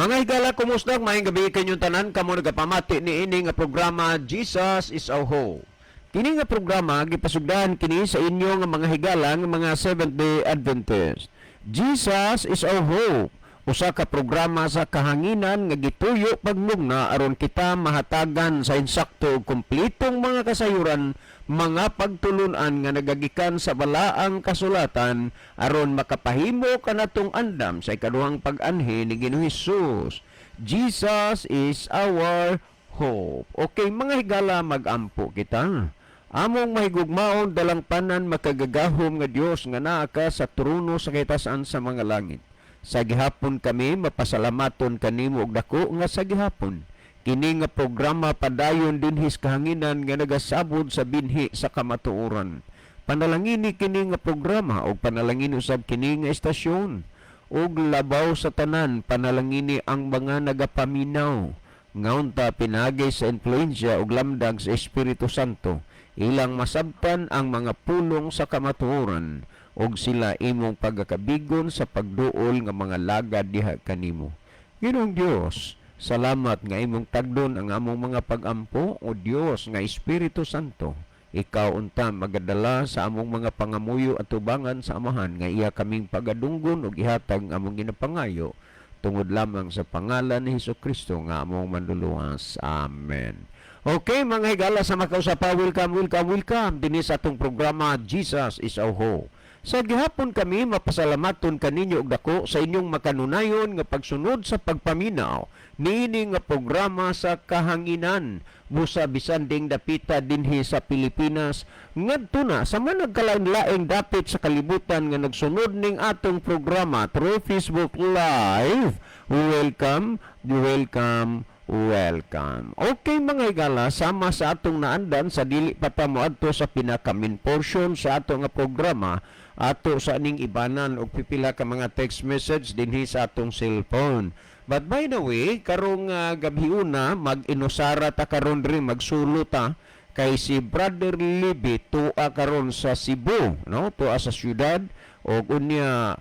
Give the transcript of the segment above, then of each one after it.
Mga higala, kumusta? Maayong gabi kanyong tanan kamo nagapamati ni ini nga programa, Jesus is Our Hope. Kini nga programa gipasugdan kini sa inyo nga mga higala nga mga Seventh Day Adventist. Jesus is Our Hope. Usa ka programa sa kahanginan nga gituyo pagnugna aron kita mahatagan sa insakto ug kumpletong mga kasayuran, mga pagtulunan nga nagagikan sa balaang kasulatan aron makapahimo kanatong andam sa ikaduhang pag-anhi ni Ginoong Hesus. Jesus is our hope. Okay, mga higala, magampo kita. Among mahigugmaon, dalangpanan, makagagahom nga Dios nga naa ka sa trono sa kitasan sa mga langit. Sa gihapon kami mapasalamaton kanimo og dako nga sa gihapon. Kini nga programa padayon dinhi sa kahanginan nga nagasabod sa binhi sa kamatuoran. Panalangini kini nga programa og panalangini usab kini nga estasyon. Ug labaw sa tanan, panalangini ang mga nagapaminaw. Ngaunta pinaagi sa influensya ug lamdag sa Espiritu Santo, ilang masabtan ang mga pulong sa kamatuoran ug sila imong pagakabigon sa pagduol nga mga lagad diha kanimo. Ginoong Dios, salamat nga imong tagdon ang among mga pagampo. O Dios nga Espiritu Santo, ikaw unta magadala sa among mga pangamuyo at tubangan sa Amahan nga iya kaming pagadunggon ug ihatag ang among ginapangayo tungod lamang sa pangalan ni Hesus Kristo nga among manluluwas. Amen. Okay, mga higala sa makausapa, welcome, welcome, welcome dinhi sa atong programa, Jesus is Our Hope. Sa gihapon kami mapasalamaton kaninyo og dako sa inyong makanunayon nga pagsunod sa pagpaminaw niini nga programa sa kahanginan, busa bisan ding dapita dinhi sa Pilipinas ngadto na sa mga nagkalain-laing dapit sa kalibutan nga nagsunod ning atong programa through Facebook Live. Welcome, welcome, welcome. Okay, mga higala, sama sa atong naandan sa dili pa ta moadto sa pinaka main portion sa ato nga programa, ato sa ning ibanan og pipila ka mga text message dinhi sa atong cellphone. But by the way, karong gabhiuna mag-inusara ta karon diri, magsulo ta kay si Brother Libby tua karon sa Cebu, no? Tua sa syudad og unya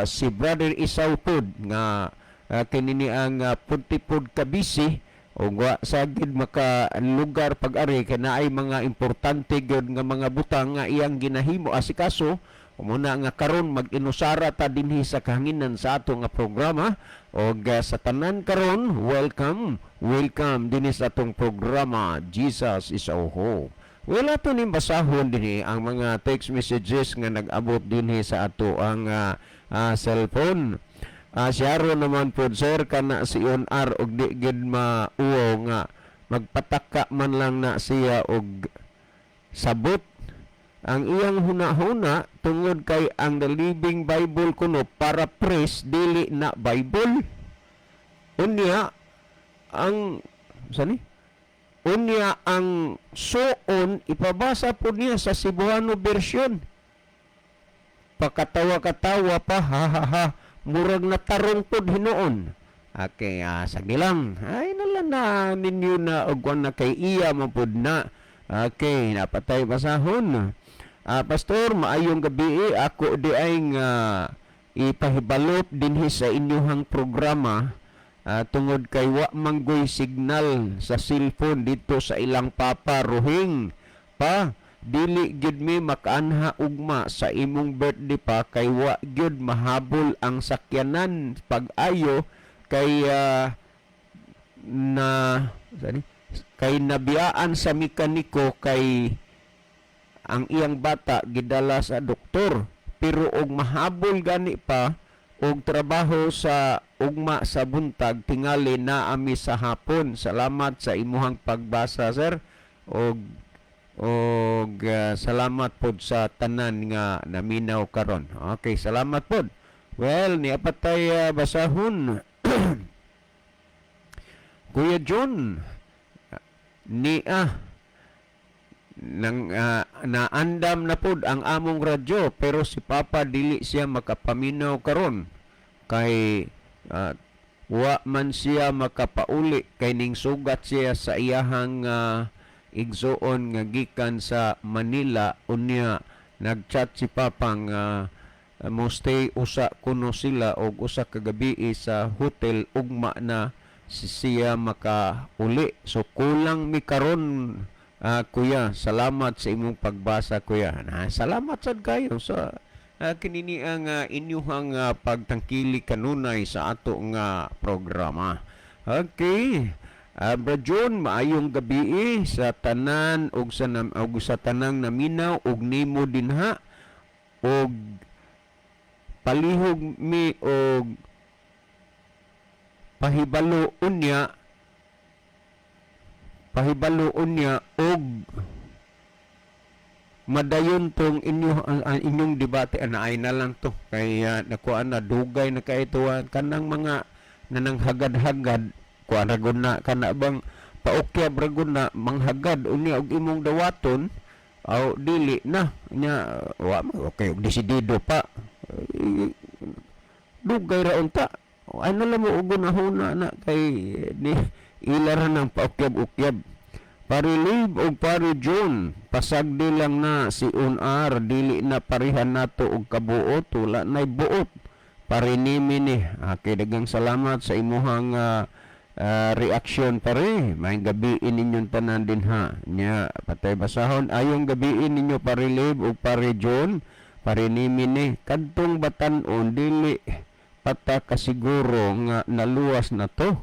si Brother Isaw pod nga kini ni ang punti pod ka busy ug wa sa gid maka lugar pag-ari kay naay mga importante gyud nga mga butang nga iyang ginahimo, asikaso. Muna nga karon mag-inusara ta dinhi sa kahanginan sa ato nga programa og sa tanan karon, welcome, welcome dinhi sa atong programa, Jesus is Our Hope. Well, ato ning basahon dinhi ang mga text messages nga nag-abot dinhi sa ato ang cellphone. Si Aaron naman po, sir, kana si On R og di gid mauwaw nga magpataka man lang na siya og sabot ang iyang huna-huna tungod kay ang The Living Bible kuno paraphrase, dili na Bible. Unya ang sani, unya ang suon ipabasa po niya sa Cebuano version, pakatawa-katawa pa, ha ha ha, murag natarong pod hinuon. Okay, sagdi lang. Ay nala na ninyo na og na kay iya man pod na. Okay, napatay basahon. Pastor, maayong gabi. Ako di ay nga ipahibalot dinhi sa inyuhang programa tungod kay wa manggoy signal sa cellphone dito sa ilang papa Ruhing pa. Dili gyud mi makaanha ugma sa imong birthday pa kay wa gyud mahabol ang sakyanan pag-ayo kay na sani kay nabiyaan sa mekaniko kay ang iyang bata gidala sa doktor, pero og mahabol gani pa og trabaho sa ugma sa buntag, tingali na ami sa hapon. Salamat sa imuhang pagbasa, sir, og salamat pod sa tanan nga naminaw karon. Okay, salamat pod. Well, ni apatay basahon. Kuya John ni nang naandam na pod ang among radyo, pero si Papa dili siya makapaminaw karon kay wa man siya makapauli kay ning sugat siya sa iyahang igsuon nga gikan sa Manila. Unya nagchat si Papa nga Mo stay usa kuno sila og usa ka gabi sa hotel, ugma na si siya makauli. So kulang mi karon, kuya. Salamat sa imong pagbasa, kuya. Na salamat sad kayo sa kinini ang inyuhang pagtangkilik kanunay sa ato nga programa. Okay. Bro John, maayong gabi sa tanan og sa tanang naminaw og nimo dinha og palihog mi og pahibalo unya og madayon tong inyo ang inyong debate. Anaay na lang to kay nakuan na, dugay na kay ito, kanang mga nananghagad-hagad, kuan ra gud na, kana bang paukyab ra gud na manghagad unya og imong dawaton aw dili na nya, wa man okay og desidido pa. Eh, dugay ra unta, ano lang mo og hunahuna na kay ni ila ra nang paukyab-ukyab. Pare Liv og Pare John, pasagdi lang na si Unar, dili na parehan nato og kabuot, wala na'y buot. Pare nimi ni. Okay, daghang salamat sa imuhang reaksyon, pare. Maayong gabi ninyong tanan dinha. Nya, patay basahon. Ayong gabi ninyo, Pare Liv og Pare John. Pare nimi ni. Kadtong batanon dili pata kasiguro nga naluwas na to.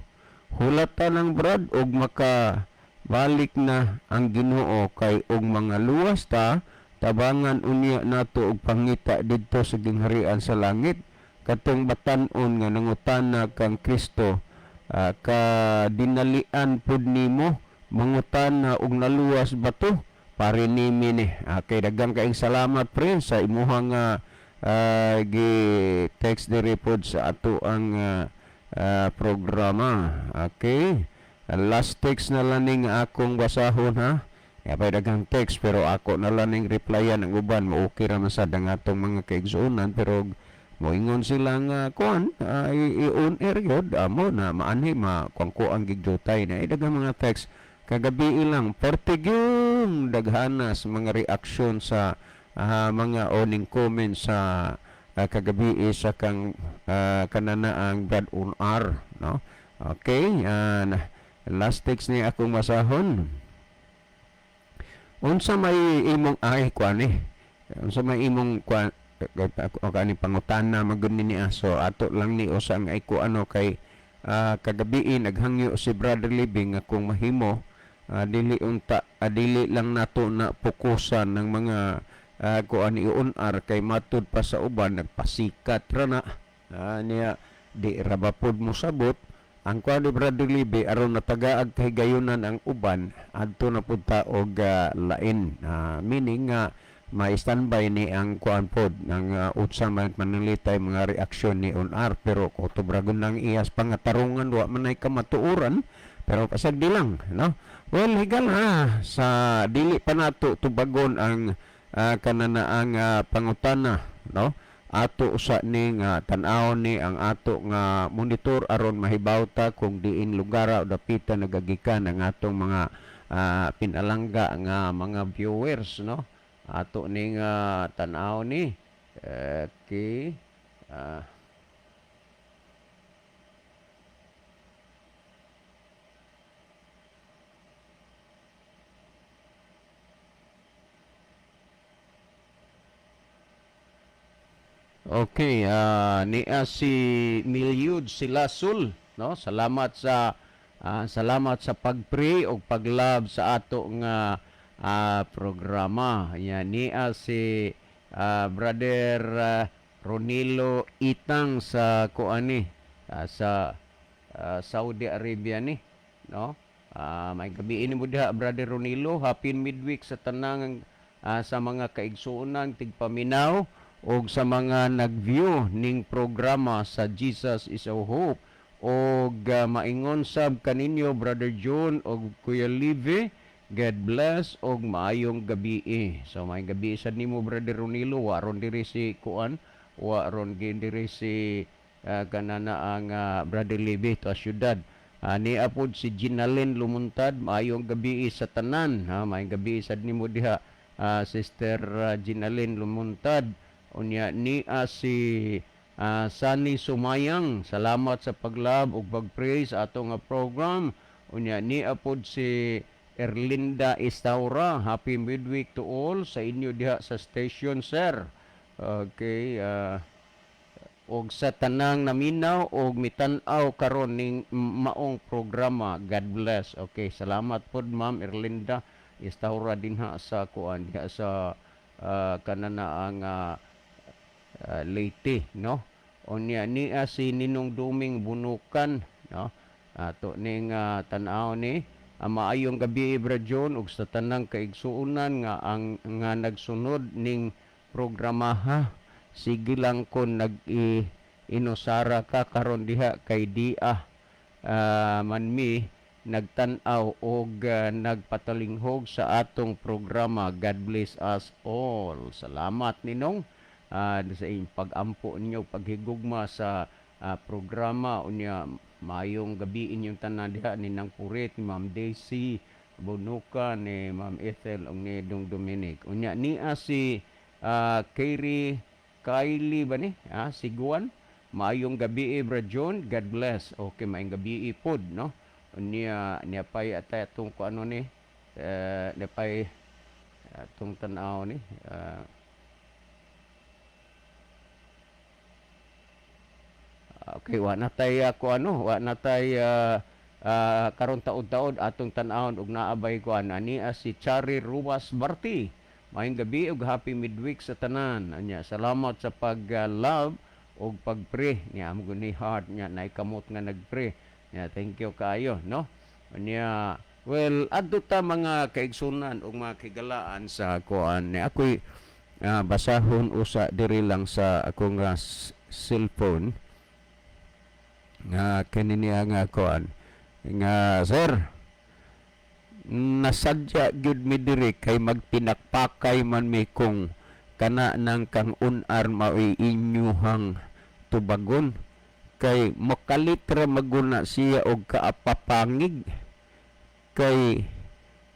Hulata lang, brad, og maka balik na ang Ginoo kay og mga luwas ta, tabangan unya nato og pangita didto sa gingharian sa langit. Katong batan-on nga nangutana kang Kristo, ka dinalian pud nimo mangutana og naluwas ba to. Pare nimi ni. Okay, daghang kaayong salamat, pre, sa imuhang gi text diri pod sa ato ang programa. Okay. Last text na lang ning akong basahon, ha. Ya pa daghang text pero ako na lang ning replyan ang uban, mo okay ra man sad ang atong mga kaigsuonan, pero moingon sila nga kuan i-on air yun amo na maanhi ma kuan ko ang gigjutay na daghang mga text kagabi ilang pertigyong daghana sa mga reaksyon sa mga oning comment sa kagabi sa kang kananaang Brad on R, no? Okay, last text ni akong masahon. Unsa may imong ay kuan eh, unsa may imong kuan o kani pangutana magud ni niya. So ato lang ni usa nga iko ano kay kagabi naghangyo si Brother Living nga kung mahimo, dili unta, dili lang nato na pokusan ng mga kuan i-on-ar kay matud pa sa uban nagpasikat ra na, niya di ra ba pod mo sabot ang kuan ni Brother Libe aron natagaag kahigayunan ang uban, adto na pud ta og lain. Meaning nga may standby ni ang kuan pod ng utsa man manalitay mga reaksyon ni on-ar, pero kutob ra gud nang iyas pangatarungan, wa man ay kamatuoran, pero pasagdi lang, no? Well, higal ha sa dili pa nato tubagon ang kananaang pangutana, no? Ato usa ni nga tan-awon ni ang ato nga monitor aron mahibaw ta kung diin lugar o dapita nagagikan ang atong mga pinalangga nga mga viewers, no? Ato ning tan-aw ni. Okay. Okay, niya si Milyud Silasul, no? Salamat sa pag-pray o pag-love sa ato nga programa. Yan niya si Brother Ronilo Itang sa kuani sa Saudi Arabia ni, no? May gabi ini mo diha, Brother Ronilo. Happy midweek sa tanang sa mga kaigsuonan tigpaminaw og sa mga nag-view ning programa sa Jesus is Our Hope og maingon sab kaninyo, Brother John og Kuya Live, God bless og maayong gabi. So maayong gabi sad nimo, Brother Ronilo. Wa ron diri si kuan, wa ron gin diri si kanana ang Brother Live to syudad. Ni apod si Ginalyn Lumuntad, maayong gabi sa tanan, ha. Maayong gabi sad nimo diha, Sister Ginalyn Lumuntad. Unya niya si Sunny Sumayang, salamat sa pag-love ug pag-pray sa ato nga program. Unya niya pod si Erlinda Istaura, happy midweek to all sa inyo diha sa station, sir. Okay, og sa tanang naminaw og mitan-aw karon ning maong programa. God bless. Okay, salamat pod, Ma'am Erlinda Istaura, dinha sa kuan diha sa kanana ang Leyte, no? Unya niya si Ninong Duming Bunukan, no? Ato ning tan-aw ni maayong gabi, Bra John, ug sa tanang kaigsuonan nga ang nga nagsunod ning programa ha. Sige lang kon nag inusara ka karon diha kay di man mi nagtan-aw og nagpatalinghog sa atong programa. God bless us all. Salamat, Ninong, sa inyong pag-ampo ninyo, paghigugma sa programa. Unya maayong gabi inyong tanan diha ni Nang Purit, ni Ma'am Daisy Bonuka, ni Ma'am Ethel ug ni Dong Dominic. Unya niya si Kerry Kylie ba ni? Si Guan. Maayong gabi, Bra John. God bless. Okay, maayong gabi pod, no? Unya niya pay atay atong ko ano ni niya pay atong tan-aw ni. Okay, wa na tay ko ano, wa na tay karon taod-taod atong tan-awon og naa bay kuan ani si Chari Ruas Barti. Maayong gabi ug happy midweek sa tanan. Anya, salamat sa pag-love ug pag-pray niya amo ni heart niya nay kamot nga nagpray. Nya, thank you kaayo, no? Nya, well, adto ta mga kaigsunan ug mga kigalaan sa kuan ni ako'y basahon usa diri lang sa akong cellphone nga kini niya nga kuan nga, "Sir, nasadya gyud mi diri kay magpinakpakay man mi kung kana nang kang unar maoy inyuhang tubagon kay makalit ra maguna siya og kaapapangig kay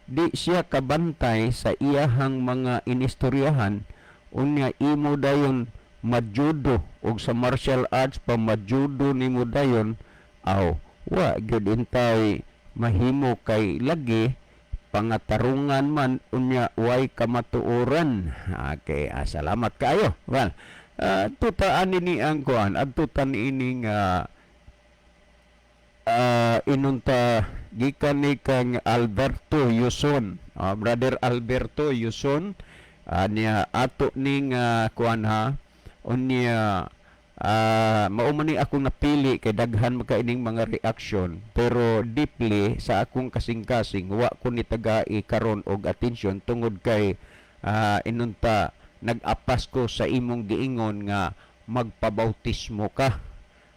di siya kabantay sa iyahang mga inistoryahan. Unya imo dayon majudo og sa martial arts pa, majudo nimo dayon, aw wa gyud intay mahimo kay lagi pangatarungan man, unya way kamatuoran." Okay, salamat kaayo. Well, tutaan ini ang kuan, adto ta niini nga inunta gikan ni kang Alberto Yuson, Brother Alberto Yuson niya ato ning kuan ha. Unya mao man ni akong napili kay daghan man ining mga reaction, pero deeply sa akong kasing-kasing wa ko ni tagai karon og atensyon tungod kay inunta nag-apas ko sa imong giingon nga magpabautismo ka.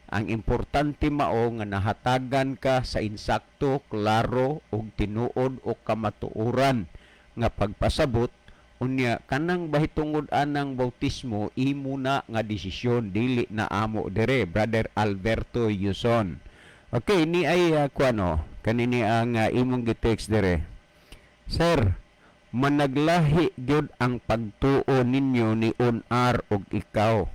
Ang importante mao nga nahatagan ka sa insakto, klaro ug tinuod o kamatuoran nga pagpasabot. Unya kanang bahitungod anang bautismo, imo na nga desisyon, dili na amo dire, Brother Alberto Yuson. Okay, ni ay kuano kanini ang imong gi-text dire. "Sir, managlahi gyud ang pagtuo ninyo ni Unar og ikaw."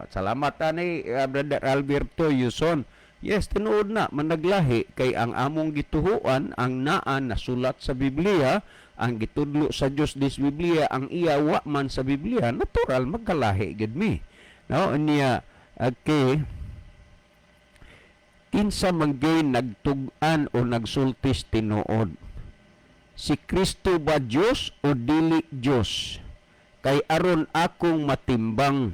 Salamat ani, Brother Alberto Yuson. Yes, tinuod na managlahi kay ang among gituhuan ang naa nasulat sa Biblia, ang gitudlo sa Dios dis Biblia, ang iya wa man sa Biblia, natural magkalahi gid mi. No, niya okay. "Kinsa man gyud nagtug-an o nagsultis tinuod? Si Kristo ba Dios o dili Dios? Kay aron akong matimbang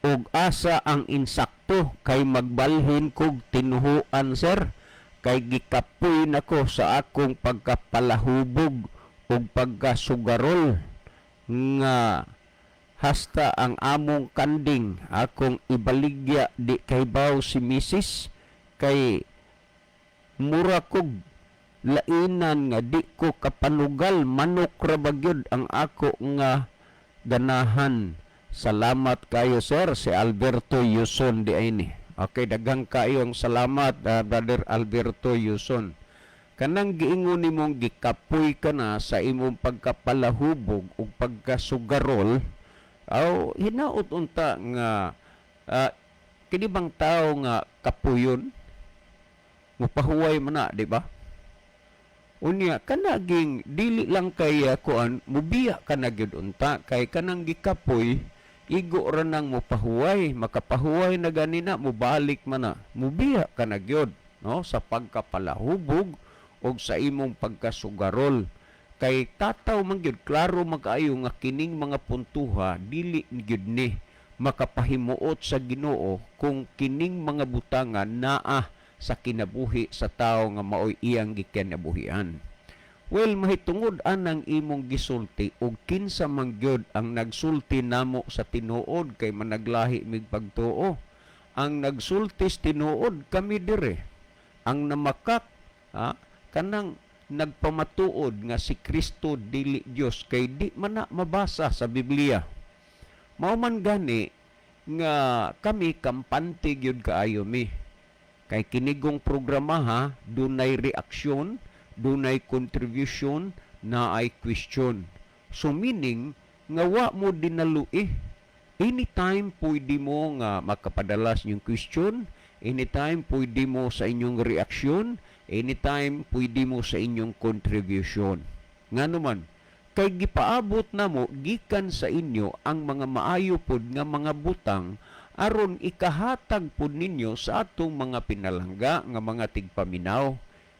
og asa ang insakto kay magbalhin kog tinuhuan, sir, kay gikapoy nako sa akong pagkapalahubog ug pagkasugarol nga hasta ang among kanding akong ibaligya, di kaybaw si misis kay mura kog lainan nga di ko kapanugal, manok ra ba gyud ang ako nga ganahan. Salamat kayo, sir." Si Alberto Yuson di ay ni. Okay, daghang kayong salamat, Brother Alberto Yuson. Kanang giingon nimong gikapoy ka na sa imong pagkapalahubog ug pagkasugarol. Aw, hinaot unta nga kini bang tao nga kapuyon mupahuway man na, di ba? Unya kanaging dili lang kay kuan, mubiya ka na gyud unta kay kanang gikapoy igo ra nang mupahuway, makapahuway na ganina, mubalik man na, mubiya ka na gyud, no, sa pagkapalahubog og sa imong pagkasugarol, kay tataw man gyud, klaro man kaayo nga kining mga puntuha dili gyud ni makapahimuot sa Ginoo kung kining mga butangan naa sa kinabuhi sa tawo nga maoy iyang gikinabuhian. Well, mahitungod anang imong gisulti og kinsa man gyud ang nagsulti namo sa tinuod kay managlahi mig pagtuo. Ang nagsulti sa tinuod kami dire. Ang namakak, ha, kanang nagpamatuod nga si Kristo dili Dios kay di man na mabasa sa Biblia. Mao man gani nga kami kampante gyud kaayo mi. Kay kinigong programa ha, dunay reaksyon, dunay contribution, naay question. So meaning nga wa mo dinalui. Anytime pwede mo nga makapadala sa inyong question, anytime pwede mo sa inyong reaksyon, anytime pwede mo sa inyong contribution. Nga naman, kay gipaabot namo gikan sa inyo ang mga maayo pod nga mga butang aron ikahatag pod ninyo sa atong mga pinalangga nga mga tigpaminaw.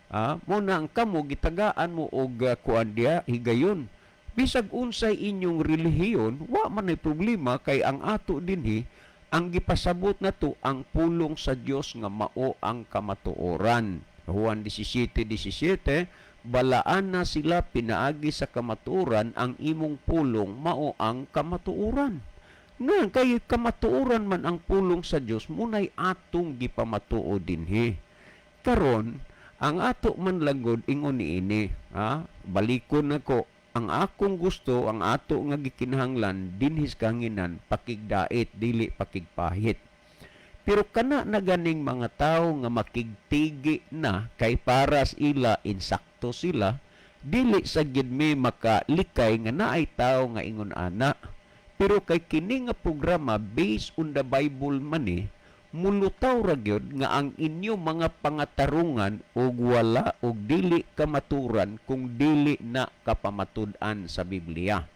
Ah, mo na ang kamo gitagaan mo og kuan diha higayon. Bisag unsay inyong relihiyon, wa man ay problema kay ang ato dinhi ang gipasabot nato ang pulong sa Dios nga mao ang kamatuoran. Juan 17:17, balaan na sila pinaagi sa kamatuoran, ang imong pulong mao ang kamatuoran. Nga kay kamatuoran man ang pulong sa Dios, munay atong gipamatuo dinhi. Karon, ang ato man langgod ingon niini, ha? Balikon nako ang akong gusto, ang ato nga gikinahanglan dinhi sa kahanginan, pakigdait dili pakigpahit. Pero kana na ganing mga tawo nga makigtigi na kay paras ila insakto sila, dili sa gid mi makalikay nga naay tawo nga ingon ana. Pero kay kini nga programa based on the Bible man ni, mulutaw ra gyud nga ang inyo mga pangatarungan og wala og dili kamaturan kung dili na kapamatud-an sa Biblia.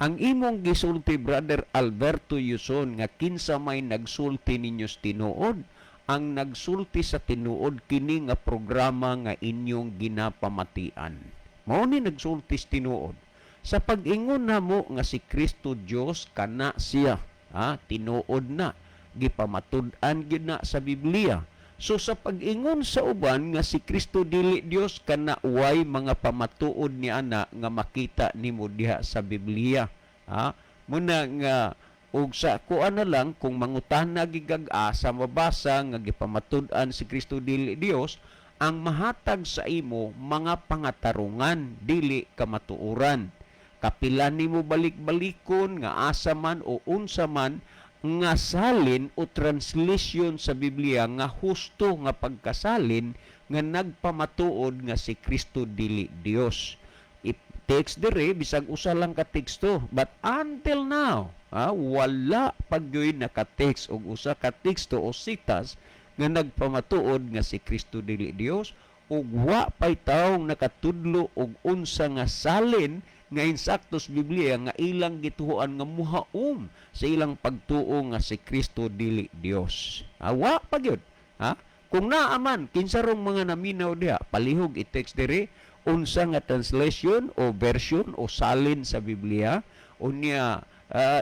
Ang imong gisulti, Brother Alberto Yuson, nga kinsa may nagsulti ninyo sa tinuod, ang nagsulti sa tinuod kini nga programa nga inyong ginapamatian. Mao ni nagsulti sa tinuod. Sa pag-ingon namo nga si Kristo Dios, kana siya, ha, tinuod na, gipamatud-an gyud na sa Biblia. So sa pag-ingon sa uban nga si Kristo dili Dios, kana way mga pamatuod ni ana nga makita nimo diha sa Biblia. Ha? Muna nga og sa kuan na lang kung mangutana gigag-a sa mabasa nga gipamatud-an si Kristo dili Dios, ang mahatag sa imo mga pangatarungan dili kamatuoran. Kapila nimo balik-balikon nga asa man o unsa man nga salin o translation sa Biblia nga husto nga pagkasalin nga nagpamatuod nga si Kristo dili Dios. I-text dire bisag usa lang ka teksto, but until now, ha, wala pagyoy naka-text og usa ka teksto o sitas nga nagpamatuod nga si Kristo dili Dios, ug wa pay taong nakatudlo og unsa nga salin nga insakto sa Biblia nga ilang gituoan nga muhaom sa ilang pagtuo nga si Kristo dili Dios. Ah, wa pa gyud. Ha? Kung naa man, kinsa rong mga naminaw diha, palihog i-text diri unsa nga translation o version o salin sa Biblia, unya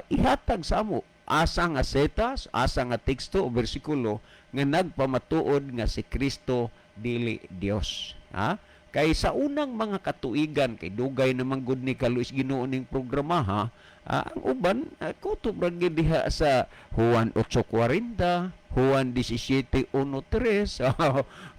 ihatag sa amo asa nga setas, asa nga teksto o bersikulo nga nagpamatuod nga si Kristo dili Dios. Ha? Kay sa unang mga katuigan, kay dugay naman gud ni kaluis Ginoo ning programa ha, ang uban kutob ra gyud diha sa Juan 8:40, Juan 17:1-3,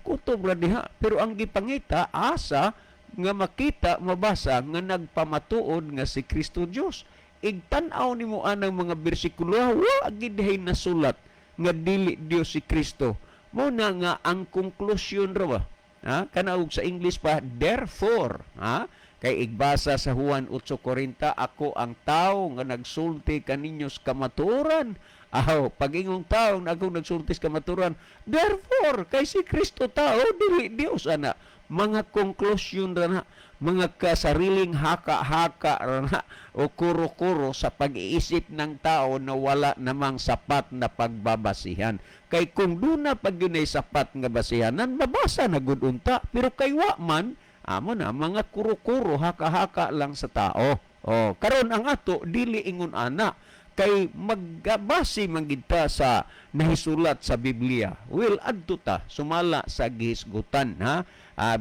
kutob ra diha. Pero ang gipangita asa nga makita mabasa nga nagpamatuod nga si Kristo Dios. Igtan-aw nimo anang mga bersikulo, wa gid dihay nasulat nga dili Dios si Kristo. Mo na nga ang konklusyon ra ba? Ha? Kana og sa English pa, therefore, ha? Kay igbasa sa Juan 8:40, "Ako ang tao nga nagsulti kaninyo sa kamatuoran." Aw, pag-ingong tao na akong nagsulti sa kamatuoran, therefore, kay si Kristo tao, dili Dios ana. Mga conclusion ra na, mga kasariling haka-haka ra na, o kuro-kuro sa pag-iisip ng tao na wala namang sapat na pagbabasihan. Kay kung duna pag yun ay sapat nga basihanan, mabasa na gud unta. Pero kay wa man, amo na, mga kuro-kuro, haka-haka lang sa tao. O, karon ang ato, dili ingon ana kay magbase man gid ta sa nahisulat sa Biblia. Well, adto ta sumala sa gihisgutan, ha.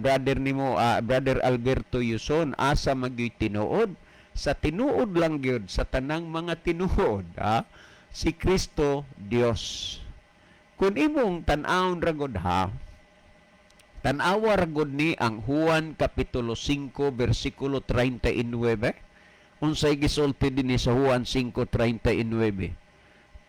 Brother nimo, Brother Alberto Yuson, asa magyud tinuod? Sa tinuod lang gyud sa tanang mga tinuod, ha. Si Kristo Dios. Kung imong tan-awon ra gud, ha, tan-awa ra gud ni ang Juan kapitulo 5 bersikulo 39. Unsay gisulti dinhi sa Juan 5:39?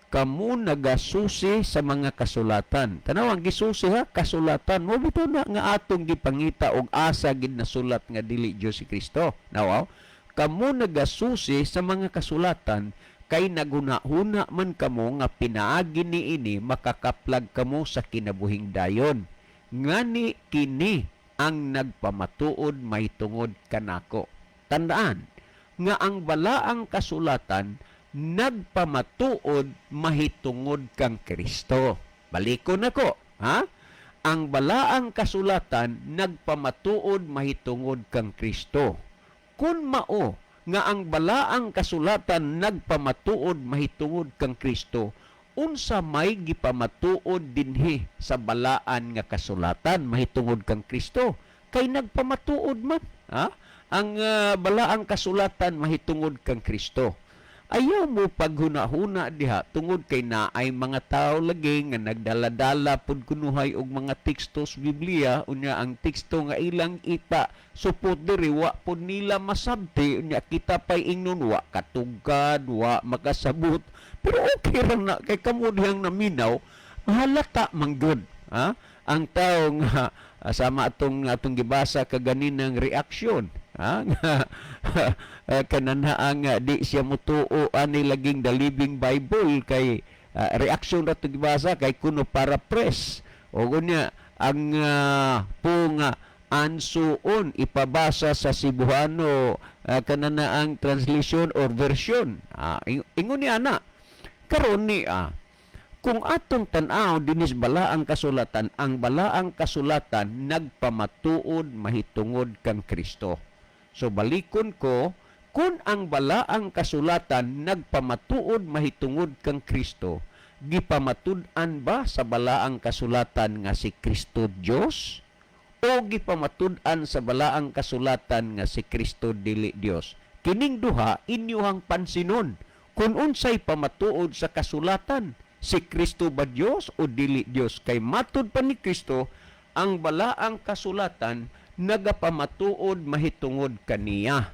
"Kamu nagasusi sa mga kasulatan." Tanaw ang gisusi, ha, kasulatan. Mo bitaw na nga atong gipangita og asa gid nasulat nga dili Dios si Kristo. Nawaw. "Kamu nagasusi sa mga kasulatan kay naghuna-huna man kamo nga pinaagi niini makakaplag kamo sa kinabuhing dayon. Ngani kini ang nagpamatuod mahitungod kanako." Tandaan nga ang balaang kasulatan nagpamatuod mahitungod kang Kristo. Balikon nako, ha? Ang balaang kasulatan nagpamatuod mahitungod kang Kristo. Kung mao nga ang balaang kasulatan nagpamatuod mahitungod kang Kristo, unsa may gipamatuod dinhi sa balaan nga kasulatan mahitungod kang Kristo? Kay nagpamatuod man, ha? Ang balaang kasulatan mahitungod kang Kristo. Ayaw mo paghuna-huna diha tungod kay naay mga tao lagi nga nagdala-dala pud kunuhay og mga teksto sa Biblia, unya ang teksto nga ilang ipa support diri wa pud nila masabti, unya kita pay ingnon wa katugkad, wa makasabot. Pero okay ra na kay kamo dihang naminaw, mahalata man gud, ha, ang tao nga sama atong atong gibasa kaganinang reaksyon, ha, nga kanana nga di siya mutuo ani laging The Living Bible kay reaksyon ra to gibasa kay kuno paraphrase o unya ang po nga ansuon ipabasa sa Cebuano kanana ang translation or version. Ingon ni ana karon ni kung atong tan-aw dinis balaang kasulatan, ang balaang kasulatan nagpamatuod mahitungod kang Kristo. So balikon ko, kung ang balaang kasulatan nagpamatuod mahitungod kang Kristo, gipamatud-an ba sa balaang kasulatan nga si Kristo Dios o gipamatud-an sa balaang kasulatan nga si Kristo dili Dios? Kining duha inyuhang pansinon kung unsay pamatuod sa kasulatan, si Kristo ba Dios o dili Dios? Kay matud pa ni Kristo, ang balaang kasulatan nagapamatuod mahitungod kaniya.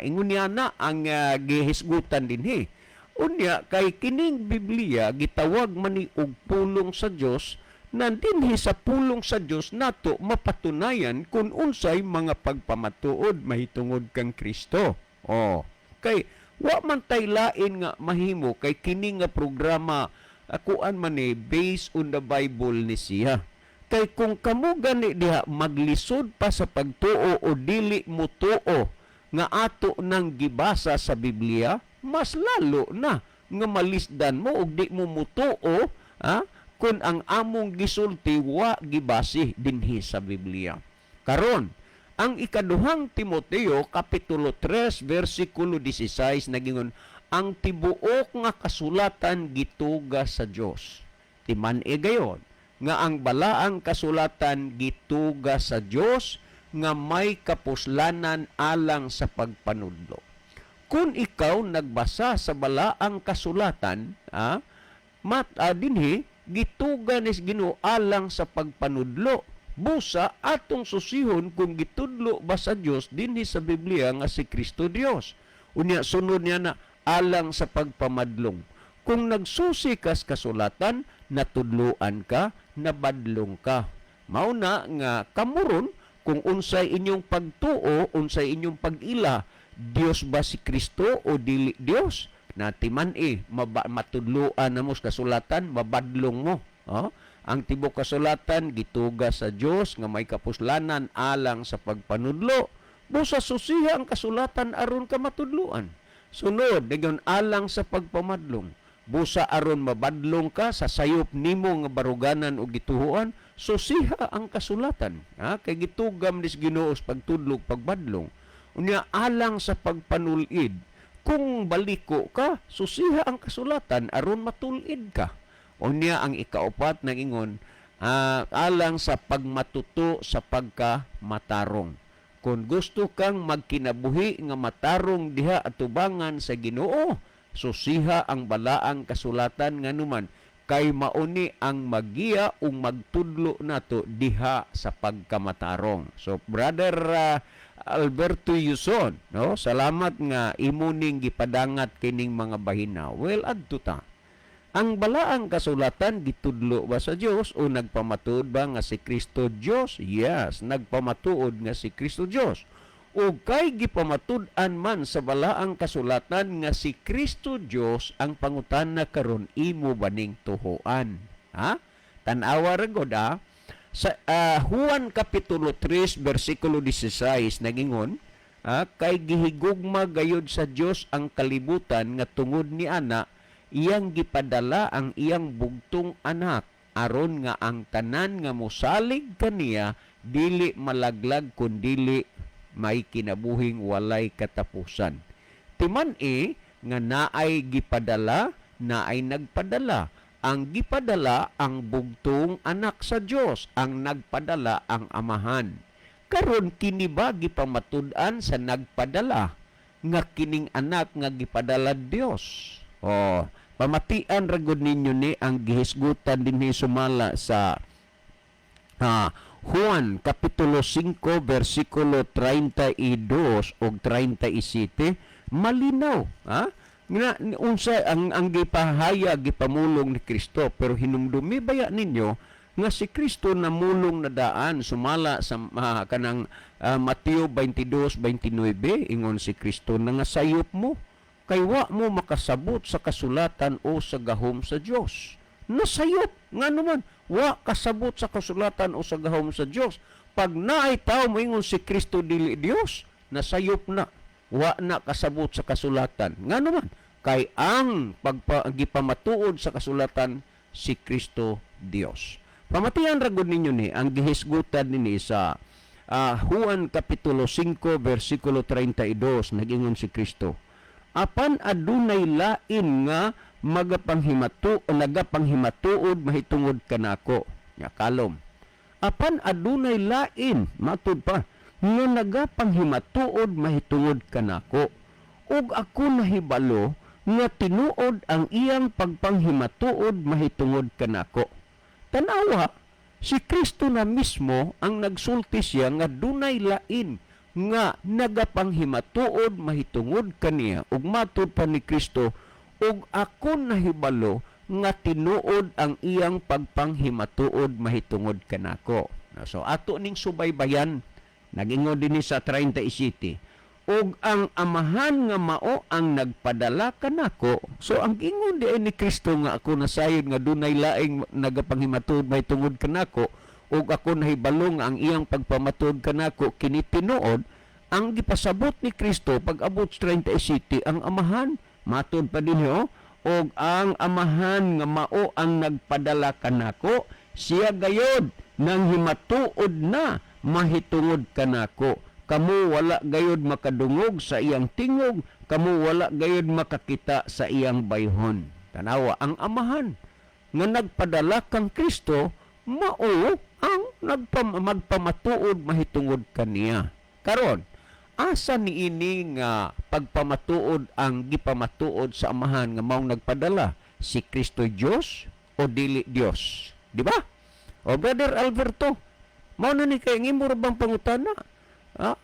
Ingon niya na ang gihisgutan dinhi. Unya kay kining Biblia gitawag man ni og pulong sa Dios, na dinhi sa pulong sa Dios nato mapatunayan kung unsay mga pagpamatuod mahitungod kang Kristo. Oh, kay wa man tay lain nga mahimo kay kini nga programa akuan man ni based on the Bible ni siya. Kay kung kamo gani diha maglisod pa sa pagtuo o dili mo tuo nga ato nang gibasa sa Biblia, mas lalo na nga malisdan mo og di mo mutuo, ha, kung ang among gisulti wa gibase dinhi sa Biblia. Karon, ang ikaduhang Timoteo kapitulo 3 versikulo 16 nagingon, "Ang tibuok nga kasulatan gituga sa Dios." Timan-i gayon nga ang balaang kasulatan gituga sa Dios nga may kapuslanan alang sa pagpanudlo. Kung ikaw nagbasa sa balaang kasulatan, mat dinhi gituga nis Ginoo alang sa pagpanudlo. Busa atong susihon kung gitudlo ba sa Dios dinhi sa Biblia nga si Kristo Dios. Unya sunod niya na alang sa pagpamadlong. Kung nagsusi kas kasulatan, natudloan ka, nabadlong ka. Mao na nga kamuron Kung unsay inyong pagtuo, unsay inyong pag-ila, Dios ba si Kristo o dili Dios? Natiman eh, matudloan na mo sa kasulatan, mabadlong mo. Oh? Ang tibok kasulatan, gituga sa Dios nga may kapuslanan alang sa pagpanudlo. Busa susiha ang kasulatan aron ka matudloan. Sunod, dayon alang sa pagpamadlong. Busa aron mabadlong ka sa sayop nimo nga baruganan o gituhuan, susiha ang kasulatan. Ha? Kay gitugam nis Ginoo sa pagtudlog, pagbadlong. Unya alang sa pagpanulid, kung baliko ka, susiha ang kasulatan aron matulid ka. Unya ang ikaupat nag-ingon, alang sa pagmatuto sa pagkamatarong. Kung gusto kang magkinabuhi nga matarong diha atubangan sa Ginoo, susiha ang balaang kasulatan, nganuman kay mauni ang magiya ug magtudlo nato diha sa pagkamatarong. So Brother Alberto Yuson, no? Salamat nga imo ning gipadangat kining mga bahina. Well, adto ta. Ang balaang kasulatan gitudlo ba sa Dios o nagpamatuod ba nga si Kristo Dios? Yes, nagpamatuod nga si Kristo Dios. O kay gipamatud-an man sa balaang kasulatan nga si Kristo Dios, ang pangutana karon, imo ba ning tuhuan? Ha? Tan-awa ra gud ah. Sa Juan kapitulo 3 bersikulo 16 nagingon, kay gihigugma gayud sa Dios ang kalibutan nga tungod ni ana iyang gipadala ang iyang bugtong anak aron nga ang tanan nga mosalig kaniya dili malaglag kundili may kinabuhing walay katapusan. Timan-i nga naay gipadala, naay nagpadala. Ang gipadala ang bugtong anak sa Dios, ang nagpadala ang Amahan. Karon kini ba gipamatud-an sa nagpadala nga kining anak nga gipadala Dios? Oh, pamatian ra gud ninyo ni ang gihisgutan dinhi sumala sa Juan kapitulo 5 bersikulo 32 ug 37. Malinaw ha nga unsa ang gipahayag, gipamulong ni Kristo. Pero hinumdumi baya ninyo nga si Kristo namulong na daan sumala sa kanang Mateo 22:29? Ingon si Kristo, "Nga sayop mo kay wa mo makasabot sa kasulatan o sa gahom sa Dios." Nasayop nga naman wa kasabot sa kasulatan o sa gahom sa Dios. Pag naay tao moingon si Kristo dili Dios, nasayop na, wa na kasabot sa kasulatan. Nga naman kay ang gipamatuod sa kasulatan, si Kristo Dios. Pamatian ra gud ninyo ni ang gihisgutan nini sa Juan kapitulo 5 bersikulo 32. Nagingon si Kristo, "Apan adunay lain nga magapanghimato o nagapanghimatuod mahitungod kanako." Nya kalom. "Apan adunay lain," matud pa, "nga nagapanghimatuod mahitungod kanako. Ug ako nahibalo nga tinuod ang iyang pagpanghimatuod mahitungod kanako." Tanawa, si Kristo na mismo ang nagsulti siya nga dunay lain nga nagapanghimatuod mahitungod kaniya, ug matud pa ni Kristo, "Ug ako nahibalo nga tinuod ang iyang pagpanghimatuod mahitungod kanako." So ato ning subaybayan. Nagingon dinhi sa 37, "Ug ang Amahan nga mao ang nagpadala kanako." So ang ingon di ni Kristo nga ako nasayod nga dunay laing nagapanghimatud mahitungod kanako ug ako nahibalo nga ang iyang pagpamatuod kanako kini tinuod. Ang gipasabot ni Kristo pag abot sa 37, ang Amahan. Matud pa dinhi oh, "Ug ang Amahan nga mao ang nagpadala kanako, siya gayod nang himatuod na mahitungod kanako. Kamo wala gayod makadungog sa iyang tingog, kamo wala gayod makakita sa iyang bayhon." Tanawa, ang Amahan nga nagpadala kang Kristo mao ang magpamatuod mahitungod kaniya. Karon, asa niini nga pagpamatuod ang gipamatuod sa Amahan nga maong nagpadala? Si Kristo Dios o dili Dios? Di ba? O Brother Alberto, mao na ni kay ang imo ra bang pangutana?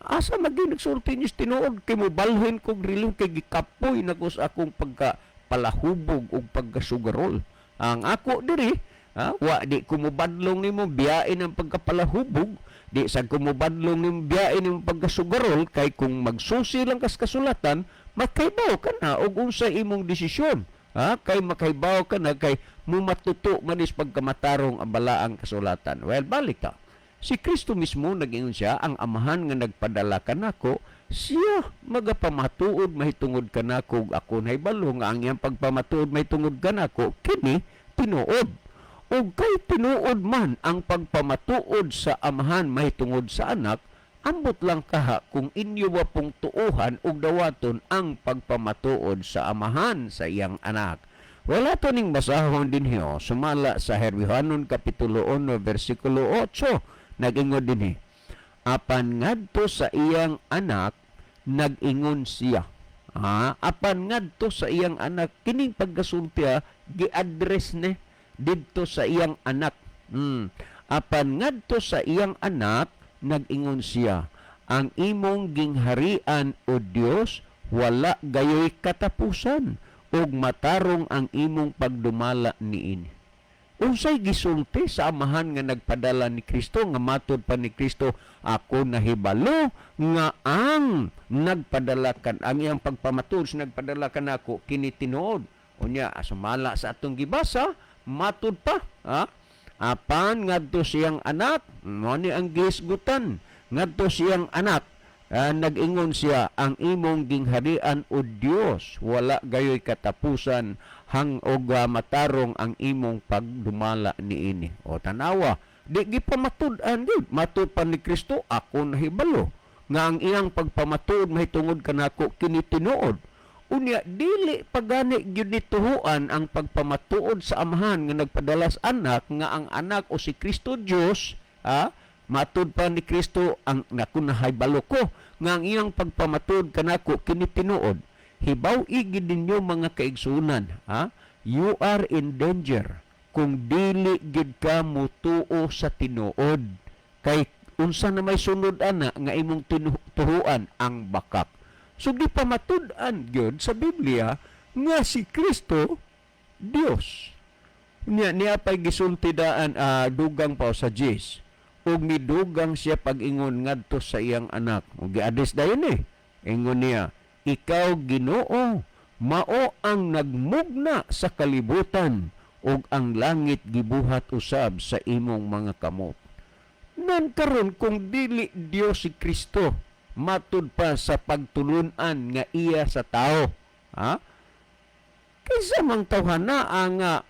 Asa maging nagsulti ni tinuod kay mobalhin kog rilo kay gikapoy na ko sa akong pagka palahubog ug pagkasugarol. Ang ako diri, wa di ko mobadlong nimo, biyain ang pagkapalahubog, Di sa kumubadlong ning biyain imong pagkasugarol, kay kung magsusi lang kas kasulatan, makaibaw ka na og unsa imong desisyon. Ha? Kay makaibaw ka na kay mumatuto man is pagkamatarong ang balaang kasulatan. Well, balik ka. Si Kristo mismo nag-ingon siya, ang Amahan nga nagpadala kanako, siya magapamatuod mahitungod kanako, ug ako nahibalo nga ang iyang pagpamatuod mahitungod kanako kini tinuod. Ug kay tinuod man ang pagpamatuod sa Amahan mahitungod sa Anak, ambot lang kaha kung inyo wa pong tuuhan ug dawaton ang pagpamatuod sa Amahan sa iyang Anak. Wala to ning basahon dinhi oh, sumala sa Hebreohanon Kapitulo 1 versikulo 8, nag-ingon dinhi, "Apan ngadto sa iyang Anak nag-ingon siya." Ah, apan ngadto sa iyang Anak, kining pagkasultiya gi-address ni didto sa iyang Anak. "Apan ngadto sa iyang Anak nag-ingon siya, ang imong gingharian, O Dios, wala gayoy katapusan, ug matarong ang imong pagdumala niini." Unsay gisulti sa Amahan nga nagpadala ni Kristo, nga matud pa ni Kristo, ako nahibalo nga ang nagpadala kan ang iyang pagpamatuod sa nagpadala kanako kini tinuod? Unya, sumala sa atong gibasa, matud pa, ha? Apan ngadto siyang Anak, mo ni ang gihisgutan, ngadto siyang Anak, nag-ingon siya, ang imong gingharian, O Dios, wala gayoy katapusan hang og matarong ang imong pagdumala niini. O tanawa, di gipamatud-an gyud. Matud pa ni Kristo, ako nahibalo nga ang iyang pagpamatuod mahitungod kanako kini tinuod. Unya, dili pagani gyud ni tuhuan ang pagpamatuod sa Amahan nga nagpadala sa Anak, nga ang Anak o si Kristo Dios, ha? Matud pa ni Kristo, ang naku nahibalo ko nga ang iyang pagpamatuod kanako kini tinuod. Hibaw-i gid ninyo, mga kaigsunan, ha? You are in danger kung dili gid ka mutuo sa tinuod. Kay unsa na may sunod ana nga imong tuhuan? Ang bakak. So di pa matud-an gyud sa Biblia nga si Kristo Dios. Niya niya pay gisulti daan, dugang pa sa Jis. "Ug midugang siya pag-ingon ngadto sa iyang Anak." Ug gi-address dayon eh. Ingon niya, "Ikaw, Ginoo, mao ang nagmugna sa kalibutan, ug ang langit gibuhat usab sa imong mga kamot." Nan karon, kung dili Dios si Kristo, matud pa sa pagtulunan nga iya sa tao, ha? Kaysa mang tawhana ang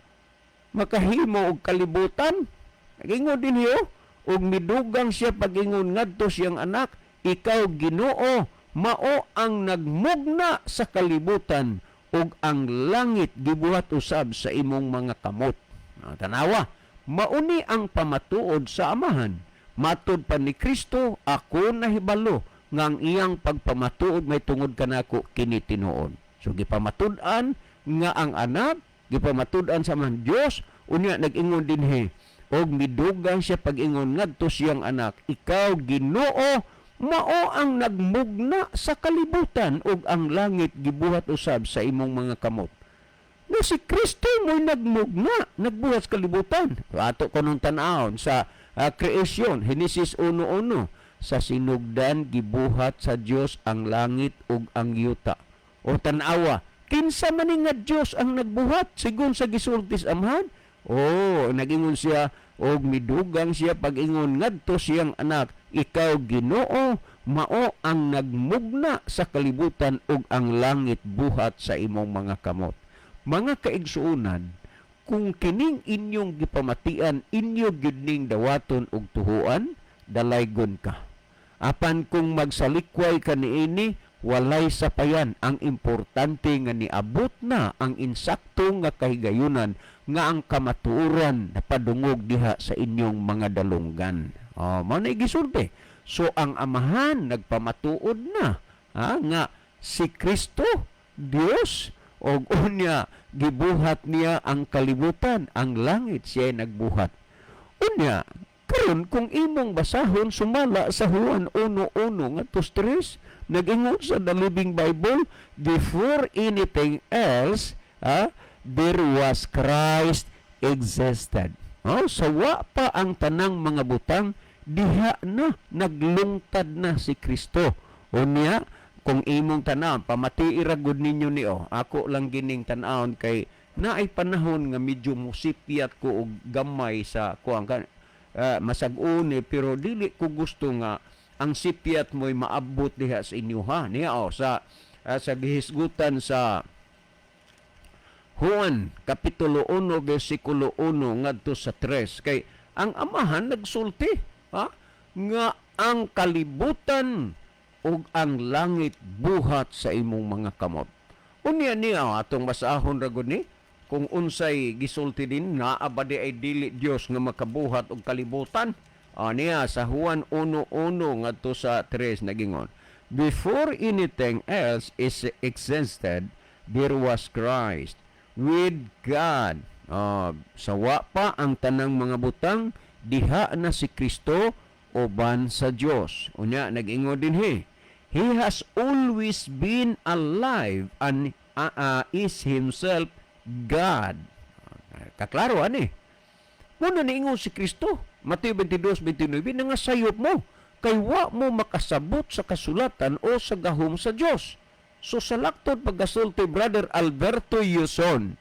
makahimo og kalibutan? Nagingon din hiyo, "Ug midugang siya pag-ingon ngadto siyang Anak, ikaw, Ginoo, mao ang nagmugna sa kalibutan, ug ang langit gibuhat usab sa imong mga kamot." Ah, tanawa, mauni ang pamatuod sa Amahan. Matud pa ni Kristo, ako nahibalo nga ang iyang pagpamatuod may tungod kanako kini tinuod. So gipamatud-an nga ang Anak, gipamatud-an sa Amahan Dios. Unya nag-ingon dinhi, "Og midugang siya pag-ingon ngadto siyang Anak, ikaw, Ginoo, mao ang nagmugna sa kalibutan, ug ang langit gibuhat usab sa imong mga kamot." Na si Kristo mo'y nagmugna, nagbuhat sa kalibutan. Ato ko nung tan-awon sa creation, Genesis 1:1, sa sinugdan gibuhat sa Dios ang langit ug ang yuta. O tan-awa, kinsa man ni nga Dios ang nagbuhat sigon sa gisulti sa Amahan? Oh, nagingon siya, "Og midugang siya pag-ingon ngadto siyang Anak, ikaw, Ginoo, mao ang nagmugna sa kalibutan, ug ang langit buhat sa imong mga kamot." Mga kaigsuonan, kung kining inyong gipamatian inyo gyud ning dawaton ug tuhuan, dalaygon ka. Apan kung magsalikway ka niini, walay sapayan. Ang importante nga niabot na ang insakto nga kahigayunan nga ang kamatuoran napadungog diha sa inyong mga dalunggan. Oh, mao na gisulti. So ang Amahan nagpamatuod na, ha, nga si Kristo Dios, og unya gibuhat niya ang kalibutan, ang langit siya nagbuhat. Unya karon, kung imong basahon sumala sa Juan 1:1 ngadto 3, nag-ingon sa The Living Bible, before anything else, there was Christ existed. Oh, sa wa pa ang tanang mga butang, Diha na naglungtad na si Kristo. Unya kung imong tan-awon, pamatii ra gud ninyo ni, oh. Ako lang gining tan-awon kay naay panahon nga medyo musipyat ko og gamay sa kuang kan masag-uni, pero dili ko gusto nga ang sipyat mo'y maabot diha sa inyo, ha. Niya, oh, sa gihisgutan sa Juan kapitulo 1 bersikulo 1 ngadto sa 3, kay ang Amahan nagsulti, ha, nga ang kalibutan ug ang langit buhat sa imong mga kamot. Unya niya atong basahon ra gud ni kung unsay gisulti din naa ba di ay dili Dios nga makabuhat og kalibutan. Ah, niya sa Juan 1:1 ngadto sa 3, nagingon, "Before anything else is existed, there was Christ with God." Ah, sa wa pa ang tanang mga butang, diha na si Kristo uban sa Dios. Unya nag-ingon dinhi, "He has always been alive and is himself God." Kaklaro ani. Muna niingon si Kristo, Mateo 22:29, nga sayop mo, kay wa mo makasabot sa kasulatan o sa gahom sa Dios. So sa laktod pagkasulti, Brother Alberto Yuson,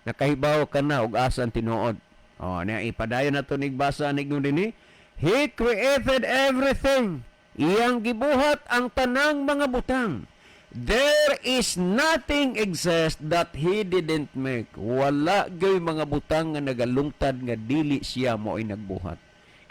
nakahibaw ka na og asan tinuod. Oh, niya ipadayon na to nigbasa ningon dinhi, "He created everything." Iyang gibuhat ang tanang mga butang. "There is nothing exist that He didn't make." Wala gyoy mga butang nga nagalungtad nga dili siya mo ay nagbuhat.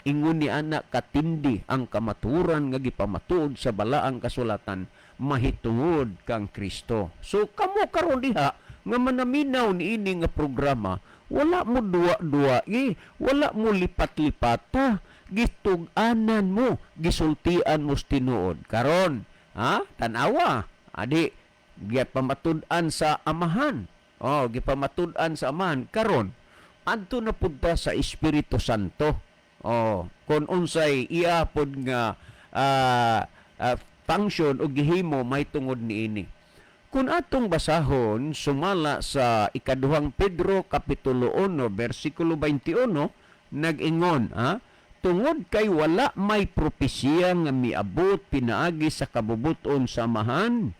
Ingon ni ana katindi ang kamaturan nga gipamatuod sa balaang kasulatan mahitungod kang Kristo. So kamo karon diha nga manaminaw niini nga programa, wala mo duwa-duwa eh, wala mo lipat-lipata, gitug-anan mo, gisultian mo sa tinuod. Karon, ha? Tanawa, adi gipamatud-an sa Amahan. Oh, gipamatud-an sa Amahan karon. Adto na pud ta sa Espiritu Santo. Oh, kung unsay iya pod nga function o gihimo may tungod niini. Kung atong basahon sumala sa Ikaduhang Pedro kapitulo 1 bersikulo 21, nag-ingon, ha, "Tungod kay wala may propesiya nga miabot pinaagi sa kabubuton sa Amahan,"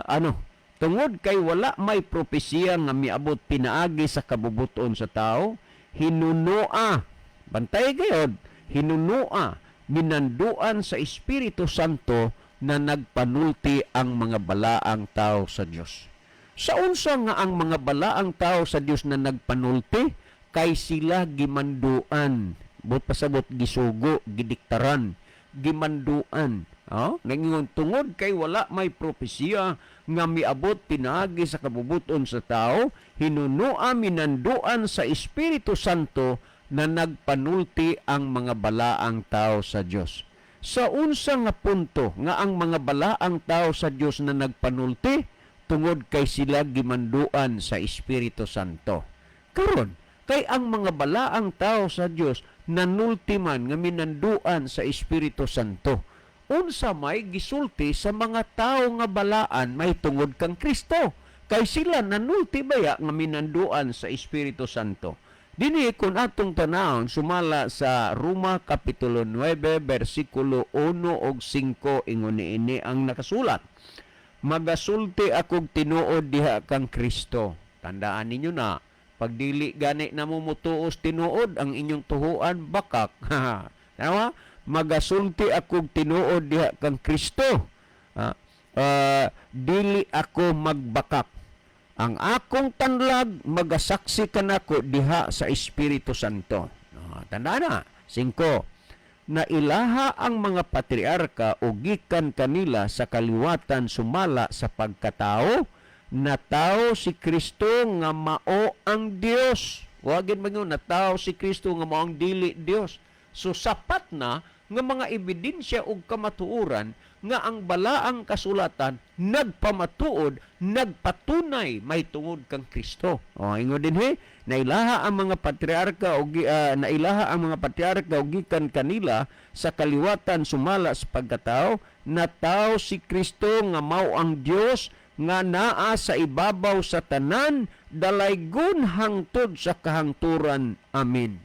ano, "tungod kay wala may propesiya nga miabot pinaagi sa kabubuton sa tao, hinunoa," bantay gayod, "hinunoa minanduan sa Espiritu Santo na nagpanulti ang mga balaang tao sa Dios." Sa unsa nga ang mga balaang tao sa Dios na nagpanulti? Kay sila gimanduan. Buot pasabot, gisugo, gidiktaran, gimanduan. Oh, nangingon, "Tungod kay wala may propesiya nga miabot pinaagi sa kabubuton sa tao, hinunoa minanduan sa Espiritu Santo na nagpanulti ang mga balaang tao sa Dios." Sa unsa nga punto nga ang mga balaang tao sa Dios na nagpanulti? Tungod kay sila gimanduan sa Espiritu Santo. Karon, kay ang mga balaang tao sa Dios nanulti man nga minanduan sa Espiritu Santo, unsa may gisulti sa mga tao nga balaan may tungod kang Kristo? Kay sila nanulti baya nga minanduan sa Espiritu Santo. Dinhi kung atong tanawon sumala sa Roma kapitulo 9 bersikulo 1 ug 5, ingon niini ang nakasulat. "Magasulti akog tinuod diha kang Kristo." Tandaan ninyo na, pag dili gani na mo mutuos tinuod, ang inyong tuhuan bakak. Tama? "Magasulti akog tinuod diha kang Kristo. Dili ako magbakak. Ang akong tanlag magasaksi kanako diha sa Espiritu Santo." Tandaan na. 5. "Nailaha ang mga patriarka o gikan kanila sa kaliwatan sumala sa pagkatao, natawo si Kristo nga mao ang Dios." Wagin man natawo si Kristo nga mao ang dili Dios. So sapat na nga mga ebidensya ug kamatuoran nga ang balaang kasulatan nagpamatuod, nagpatunay may tungod kang Kristo. O ingon dinhi, "Nailaha ang mga patriarka og gikan kanila sa kaliwatan sumala sa pagkatao, natawo si Kristo nga mao ang Dios nga naa sa ibabaw sa tanan, dalaygon hangtod sa kahangturan. Amen."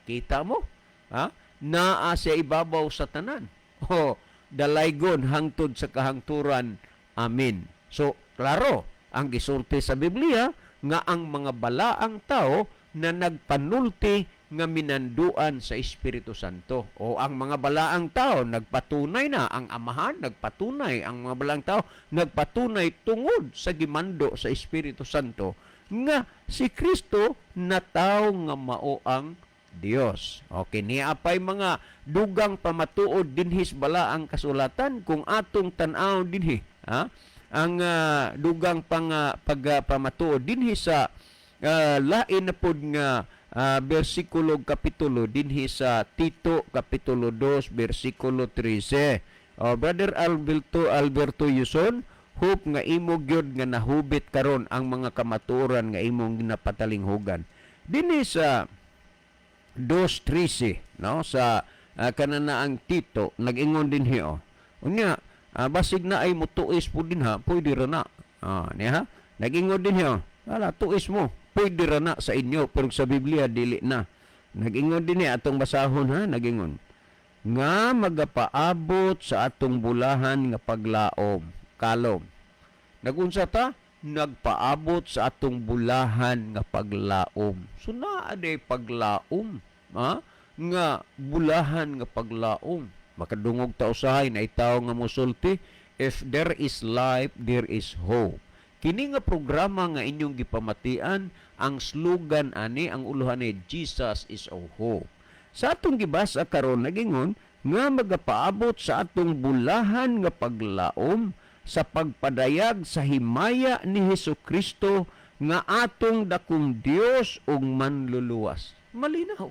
Kita mo? Ha? Naa sa ibabaw sa tanan. O dalaygon hangtod sa kahangturan. Amen. So, klaro ang gisulti sa Biblia nga ang mga balaang tao na nagpanulti nga minanduan sa Espiritu Santo. O ang mga balaang tao nagpatunay na ang Amahan, nagpatunay ang mga balaang tao, nagpatunay tungod sa gimando sa Espiritu Santo nga si Kristo na tao nga mao ang Dios. Okay, niya pay mga dugang pamatuod dinhi sa balaang kasulatan kung atong tan-aw dinhi, ha? Ang dugang pang pagpamatuod dinhi sa lain na pod nga bersikulo, kapitulo dinhi sa Tito kapitulo 2 bersikulo 13. Oh, Brother Alberto Alberto Yuson, hope nga imo gyud nga nahubit karon ang mga kamatuoran nga imong ginapatalinghugan. Dinhi sa 2.13, no, sa kananaang Tito, nag-ingon dinhi, oh. Unya, basig na ay mutuis po din ha, pwede ra na. Niya ha? Nag-ingon dinhi, oh. Ala, tuis mo, pwede ra na sa inyo, pero sa Biblia dili na. Nag-ingon dinhi, atong basahon ha, nag-ingon nga magapaabot sa atong bulahan nga paglaom, kalom. Nagunsa ta? Nagpaabot sa atong bulahan nga paglaom. So naa day paglaom, ha? Nga bulahan nga paglaom. Makadungog ta usahay na itaw nga mosulti, "If there is life, there is hope." Kini nga programa nga inyong gipamatian, ang slogan ani, ang uluhan ni "Jesus is our hope." Sa atong gibasa karon, nagingon nga magapaabot sa atong bulahan nga paglaom sa pagpadayag sa himaya ni Hesus Kristo nga atong dakong Dios ug manluluwas. Malinaw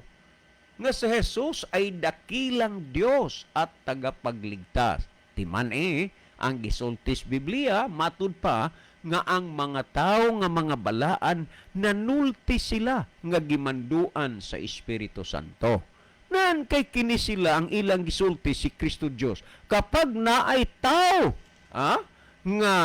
nga si Jesus ay dakilang Dios at tagapagligtas. Timan eh, ang gisultis Biblia, matud pa nga ang mga tao nga mga balaan nanulti sila nga gimanduan sa Espiritu Santo. Nan kay kini sila ang ilang gisulti, si Kristo Dios. Kapag naay tao, nga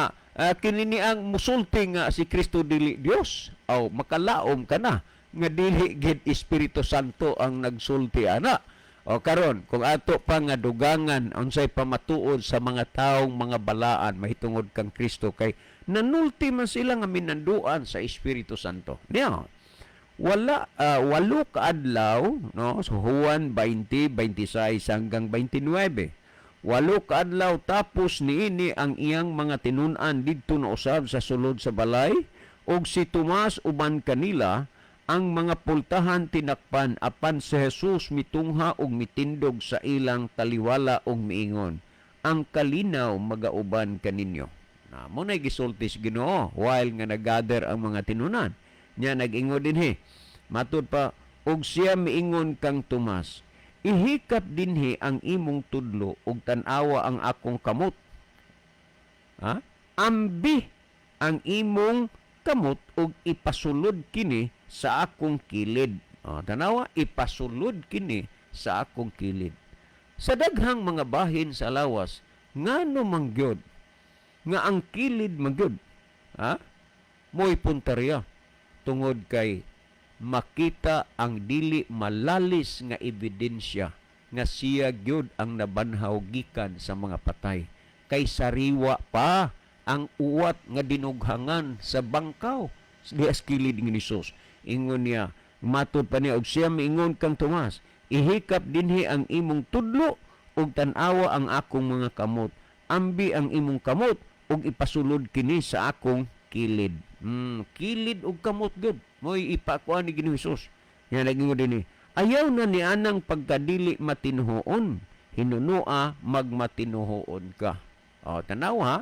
kini ni ang musulti nga si Kristo dili Dios, aw makalaom ka na nga dili gid Espiritu Santo ang nagsulti ana. O karon, kung ato pa nga dugangan unsay pamatuod sa mga taong mga balaan mahitungod kang Kristo, kay nanulti man sila nga minanduan sa Espiritu Santo. Niya, wala 8 ka adlaw, no, so Juan 20:26 hanggang 29. 8 ka adlaw tapos niini, ang iyang mga tinun-an didto na usab sa sulod sa balay ug si Tomas uban kanila. Ang mga pultahan tinakpan, apan si Jesus mitungha ug mitindog sa ilang taliwala ug miingon, "Ang kalinaw magauban kaninyo." Na mo na gisulti sa Ginoo while nga naggather ang mga tinunan niya. Nag-ingon dinhi, matud pa, ug siya miingon kang Tomas, "Ihikap dinhi ang imong tudlo ug tan-awa ang akong kamot, ha? Ambi ang imong kamot ug ipasulod kini sa akong kilid." Oh, tanawa, ipasulod kini sa akong kilid. Sa daghang mga bahin sa lawas, ngano mangyod nga ang kilid magyod, ha? Mo'y punteriya tungod kay makita ang dili malalis nga ebidensya nga siya gyud ang nabanhaw gikan sa mga patay. Kay sariwa pa ang uwat nga dinughangan sa bangkaw diha sa kilid ni Jesus. Ingon niya, matud pa niya, ug siya miingon kang Tomas, "Ihikap dinhi ang imong tudlo ug tan-awa ang akong mga kamot. Ambi ang imong kamot ug ipasulod kini sa akong kilid." Kilid ug kamot gud. Mo'y ipakuan ni Ginoong Hesus. Yan nagingon dinhi. "Ayaw na ni anang pagkadili matinuhoon. Hinunua magmatinuhoon ka." O, tanaw ha.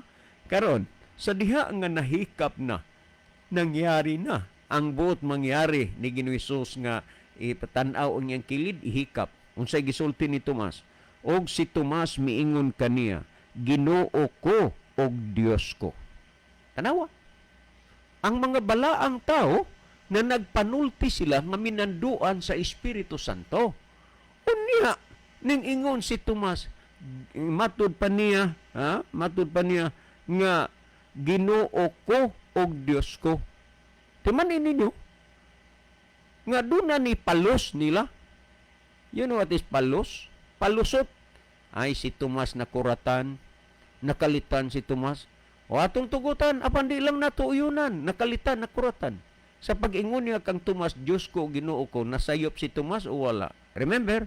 Karon, sa diha nga nahikap na, nangyari na ang buot mangyari ni Ginoong Hesus nga ipatan-aw ang iyang kilid, ihikap. Unsay gisulti ni Tomas? Og si Tomas miingon kaniya, "Ginoo ko og Dios ko." Tanawa. Ang mga balaang tao na nagpanulti sila nga minanduan sa Espiritu Santo. Unya, ning ingon si Tomas, matud pa niya, ha? Matud pa niya nga "Ginoo ko og Dios ko." Timan ninyo nga doon na ni palos nila. You know what is palus? Palusot. Ay, si Tomas nakuratan, nakalitan si Tomas. O atong tugutan, apan di lang nato uyunan, nakalitan, nakuratan. Sa pag-ingon niya kang Tomas, "Diyos ko, Ginoo ko," nasayop si Tomas o wala? Remember,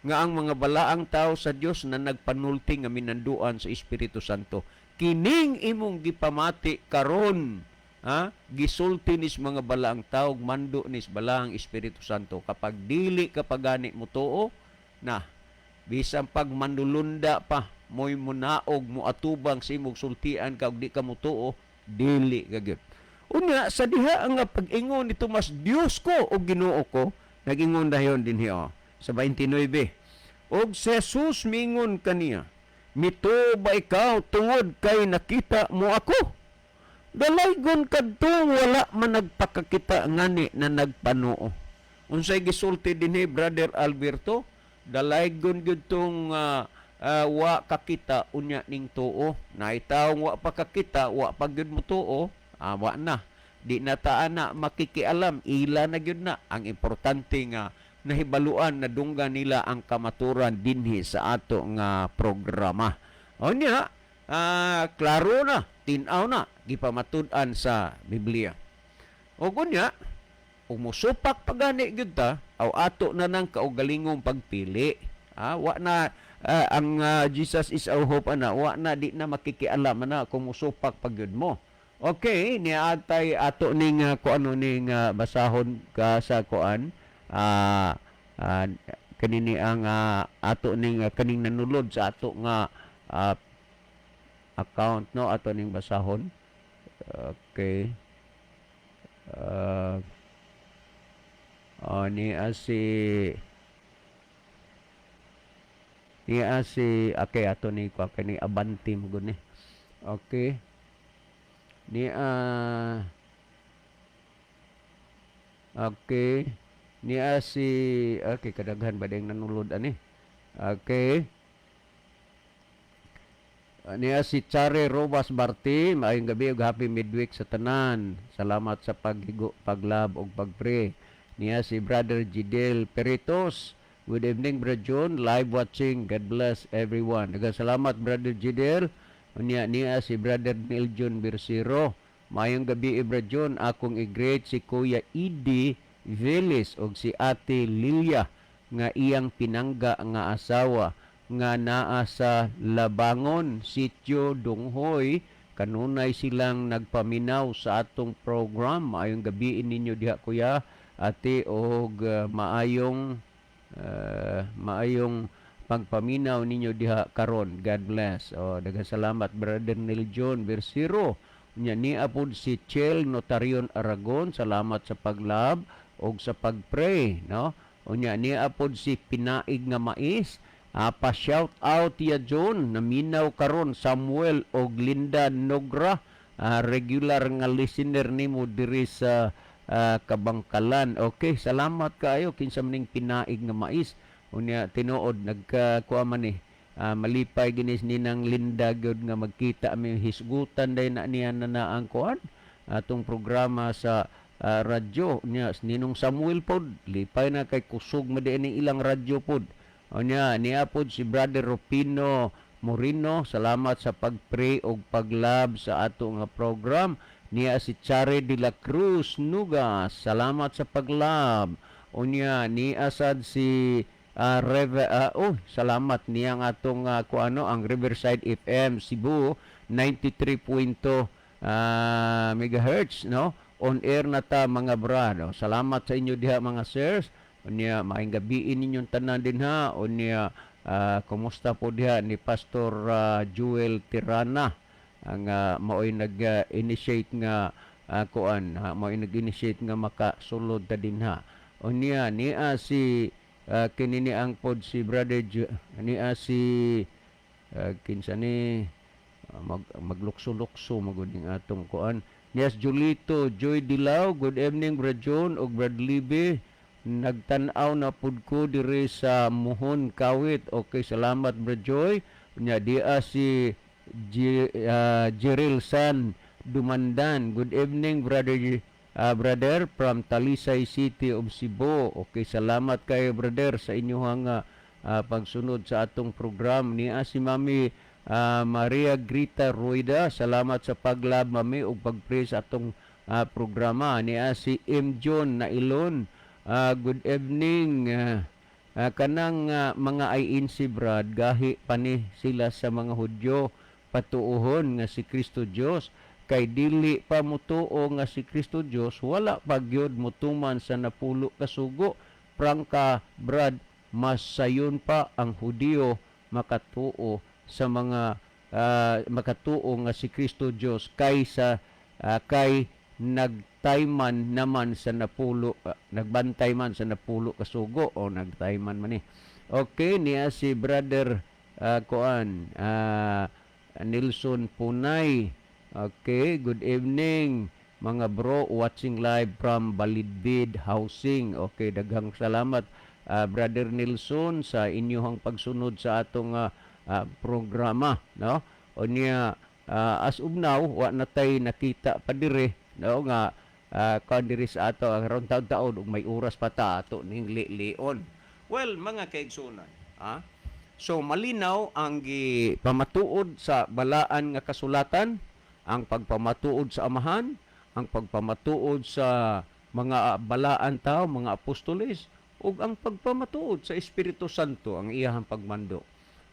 nga ang mga balaang tao sa Dios na nagpanulti nga minanduan sa Espiritu Santo. Kining imong gipamati karon, ha? Gisulti nis mga balaang tao, mando nis balaang Espiritu Santo. Kapag dili ka pagani mo tuo, na bisan pag manulunda pa mo'y munaog mo atubang sa imong sultian ka ug di ka motuo, dili ka gyud. Unya sa diha nga pag-ingon ni Tomas, "Dios ko o Ginoo ko," nagingon dayon dinhi, oh, sa 29. Og si Jesus mingon kaniya, "Mituo ba ikaw tungod kay nakita mo ako? Dalaygon kadto wala man nagpakakita ngani na nagpanuo." Unsay gisulti dinhi, Brother Alberto? Dalaygon gyud tong wa kakita unya ning tuo. Naay tawong wa pa kakita, wa pa gyud mo tuo, wa na. Di na ta ana makikialam, ila na gyud na. Ang importante nga nahibaluan, nadunggan nila ang kamaturan dinhi sa ato nga programa. Unya, klaro na, tin-aw na, gipamatud-an sa Biblia. O unya, umusupak pagani gyud ta, aw ato na nang kaugalingong pagpili. Wa na ang Jesus is our hope ana, wa na, di na makikialam ana kung musupak pag gyud mo. Okay, niatay ato ning kuano ning basahon ka sa kuan kanini ang ato ning kaning nanulod sa ato nga account, no, ato ning basahon. Okay. Oh, niya si, okay, ato ni ko kani Abanti mo gud ni. Okay. Niya, okay. Niya si, okay, kadaghan ba ding nanulod ani. Okay. Niya si Chare Robas Barti, maayong gabi ug happy midweek sa tanan. Salamat sa paghigo, paglab ug pagpray. Niya si Brother Gidel Peritos. Good evening, Brother John, live watching. God bless everyone. Daghang salamat, Brother Gidel. Unya niya si Brother Neil John Bersiro. Maayong gabi, Brother John, akong i-greet si Kuya Idi Veles og si Ate Lilia nga iyang pinangga nga asawa nga naa sa Labangon, Sitio Dunghoy. Kanunay silang nagpaminaw sa atong program. Maayong gabi ninyo diha, kuya, ate, og maayong pagpaminaw ninyo diha karon. God bless. Oh, daghang salamat, Brother Neil John Bersiro. Nya niya pod si Chel Notarion Aragon, salamat sa paglab og sa pagpray, no? Unya niya pod si Pinaig nga Mais. Pa shout out ya John, naminaw karon Samuel og Linda Nogra, regular nga listener nimo diri sa Kabangkalan. Okay, salamat kaayo kinsa man ning Pinaig nga Mais. Unya tinuod nagkakuha man ni malipay ginis ni nang Linda gyud nga magkita mi, hisgutan day na niya na ang kuan atong programa sa radyo niya. Ninong Samuel pod, lipay na kay kusog man di ning ilang radyo pod. Unya niya pod si Brother Rupino Morino, salamat sa pagpray og paglab sa ato nga program. Niya si Chare de la Cruz Nugas, salamat sa paglab. Unya niya sad si oh, salamat niya nga atong kuano ang Riverside FM Cebu 93.2 megahertz, no? On air na ta, mga bra, no? Salamat sa inyo diha, mga sirs. Unya maayong gabi ninyong tanan dinha. Unya kumusta po diha ni Pastor Joel Tirana ang maoy nag-initiate nga kuan, maoy nag-initiate nga makasulod ta dinha. Unya niya si kinini ang pod si Brother niya si kinsa ni maglukso-lukso magud ning atong kuan. Nias Julito Joy Dilaw, good evening, Brad John ug Brad Libe, nagtan-aw na pud ko diri sa Muhon, Kawit. Okay, salamat, Brad Joy. Unya dia si Jeril San Dumandan, good evening, Brother. brother from Talisay City of Cebu. Okay, salamat kayo, brother, sa inyong pagsunod sa atong program. Niya si Mami Maria Grita Ruida, salamat sa pag-love, Mami, ug pag-pray sa atong programa. Niya si M. John Nailon, good evening. Kanang mga INC, Brad, gahi pa ni sila sa mga Hudyo patuuhon nga si Kristo Dios, kay dili pa mutuo nga si Kristo Dios, wala pa gyud mutuman sa napulo ka sugo. Prangka, Brad, mas sayon pa ang Hudiyo makatuo sa mga makatuo nga si Kristo Dios kaysa kay nagtayman naman sa napulo, nagbantay man sa napulo ka sugo o nagtayman man ni. Okay, niya si brother kuan Nelson Punay. Okay, good evening, mga bro, watching live from Balidbid Housing. Okay, daghang salamat, Brother Nelson, sa inyong pagsunod sa atong programa, no? Unya as of now wa na tay nakita pa dire, no, nga kuan diri sa ato aron taon-taon ug may oras pa ta ato ning lilion. Well, mga kaigsunan, ah. So malinaw ang gipamatuod sa balaan nga kasulatan, ang pagpamatuod sa Amahan, ang pagpamatuod sa mga balaan tao, mga apostoles, ug ang pagpamatuod sa Espiritu Santo, ang iyahang pagmando.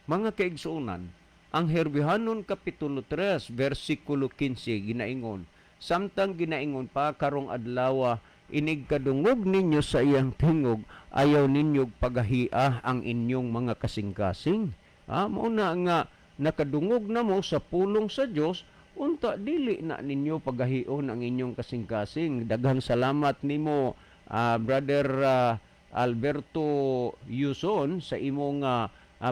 Mga kaigsuonan, ang Hebreohanon Kapitulo 3 versikulo 15 ginaingon, "Samtang ginaingon pa karong adlaw, inig kadungog ninyo sa iyang tingog, ayaw ninyo pagahia ang inyong mga kasing-kasing." Ah, mao na nga nakadungog na mo sa pulong sa Dios, unta dili na ninyo pagahion ang inyong kasing-kasing. Daghang salamat nimo, Brother Alberto Yuson, sa imong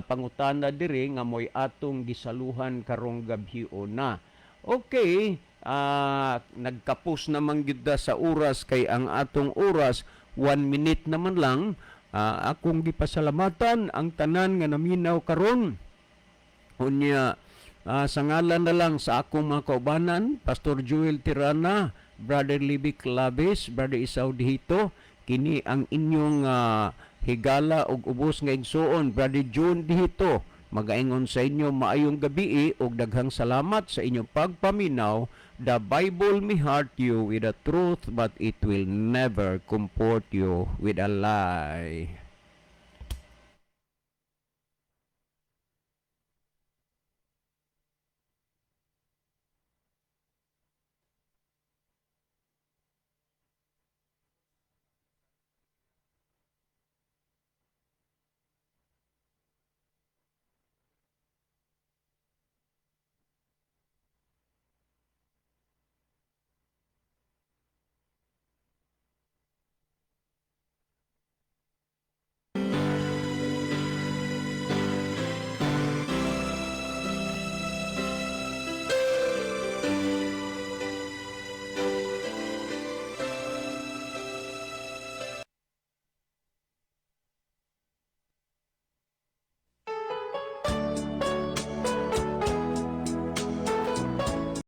pangutana diri nga mo'y atong gisaluhan karong gabhiona. Okay, nagkapos naman gyud ta sa oras kay ang atong oras 1 minute naman lang. Akong gipasalamatan ang tanan nga naminaw karon. Unya, sa ngalan na lang sa akong mga kaubanan, Pastor Joel Tirana, Brother Libby Claves, Brother Isaw Dihito, kini ang inyong higala ug ubos nga igsuon, Brother John Dihito. Magaingon sa inyo maayong gabi ug daghang salamat sa inyong pagpaminaw. The Bible may hurt you with the truth, but it will never comfort you with a lie.